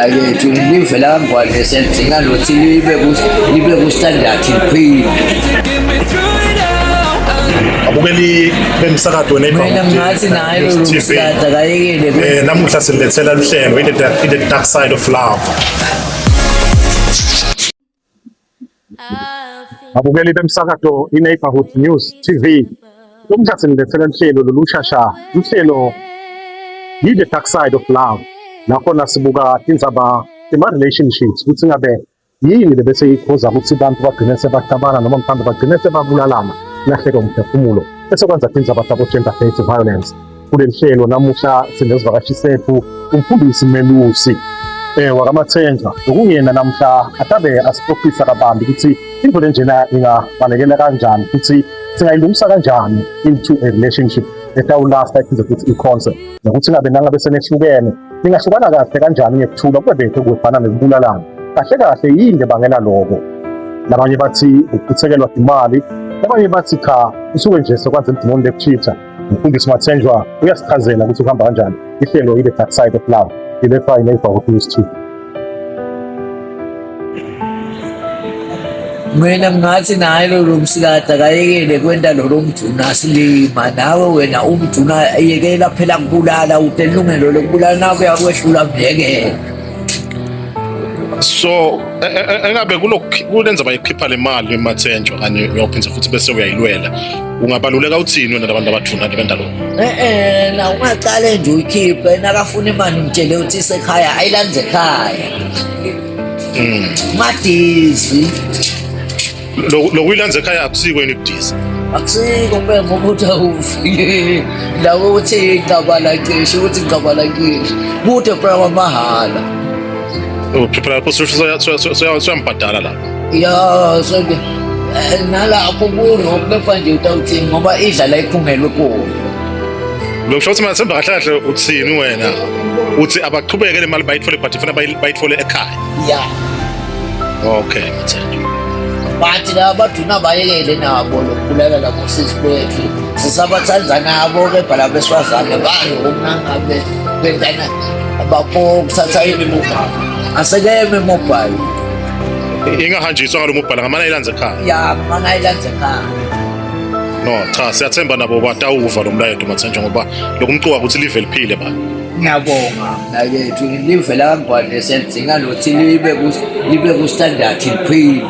Mnakethu, live lakaNgwane siyalidzinga lokuthi libe ku-standard liphile. Abukeli bemsakazo Mina ngathi naye lo TV. msikade akayekele. Namuhla silethela luhlelo in the dark side of love. Abukeli bemsakazo i-Neighborhood News TV. Namuhla sinilethela luhlelo lolushasha, uhlelo yi-The Dark Side of Love. Nakhona sibuka tindzaba tema-relationships ukuthi ngabe yini le bese ikhoza ukuthi abantu bagcine sebaxabana noma mhlawumbe bagcine sebabulalana, lahleke umphefumulo, bese kwenza tindzaba tabo-gender based violence. Kuleli hlelo namuhla sinesivakashi sethu, umfundisi Melusi wakaMathenjwa, okunguyena namhla atabe asixoxisa kabanzi ukuthi into lenjena ingabalekela kanjani futhi singayilungisa kanjani into a relationship etawulasta iphinde futhi ikhonse, nokuthi ngabe nangabe senehlukene ningahlukana kahle kanjani ngekuthula, kube bethe kufana nekubulalana. Kahle kahle yini lebangela loko? Labanye bathi ukuphuthekelwa imali, labanye bathi cha, usuke nje sekwenza idimoni lekuchitha. Umfundisi Mathenjwa uyasichazela ukuthi kuhamba kanjani. Ihlelo i-The Dark Side of Love ilethwa i-Neighborhood News TV. Mina ngathi naye lo msikade akayekele kwenta lolo mduna silima. Nawe wena umduna yekela phela kubulala, ute ilungelo lokubulala, nawe uyakwehlula, myekele. So engabe kulenza bayikhipha le mali Mathenjwa kanye uyawuphinda futhi bese uyayilwela, ungabaluleka uthini wena labantu abathuna benda lokho? Na ungaqale nje uyikhiphe, nakafuna imali umtshele ukuthi isekhaya, ayilanze ekhaya. Madizi. Lokuyilanza ekhaya akusiko yini kudiza? Akusiko mbe, ngoba uthi awufike la ukuthi ngicabala cishe, ukuthi ngicabala cishe kude phela kwamahhala. Phela lapho soyambhadala lapho. Ya, sonke nalapho kuno kepha nje utawuthini ngoba idla la ikhungelwe kuwo. Lokusho ukuthi Mathemba, kahle kahle uthini wena? Uthi abaqhubeke le mali bayithole, but ifuna bayithole ekhaya. Ya. Okay, Mathenjwa. Bathi la baduna bayekele nabo lokubulala labo sisi bethu, sisabathanda nabo, kepha labo besifazane bayo ukunangabe bentana bapho kuthatha ini mobile, asekeme mobile. Ingahanjiswa ngalo mobile, ngamane ayilanze ekhaya. Ya, ngamane ayilanze ekhaya. No, cha, siyathemba nabo batawuva lo mlayeto Mathenjwa, ngoba lokumcuka ukuthi live liphile ba. Ngiyabonga mnakethu, live lakaNgwane siyalidzinga lokuthi libe ku-standard liphile.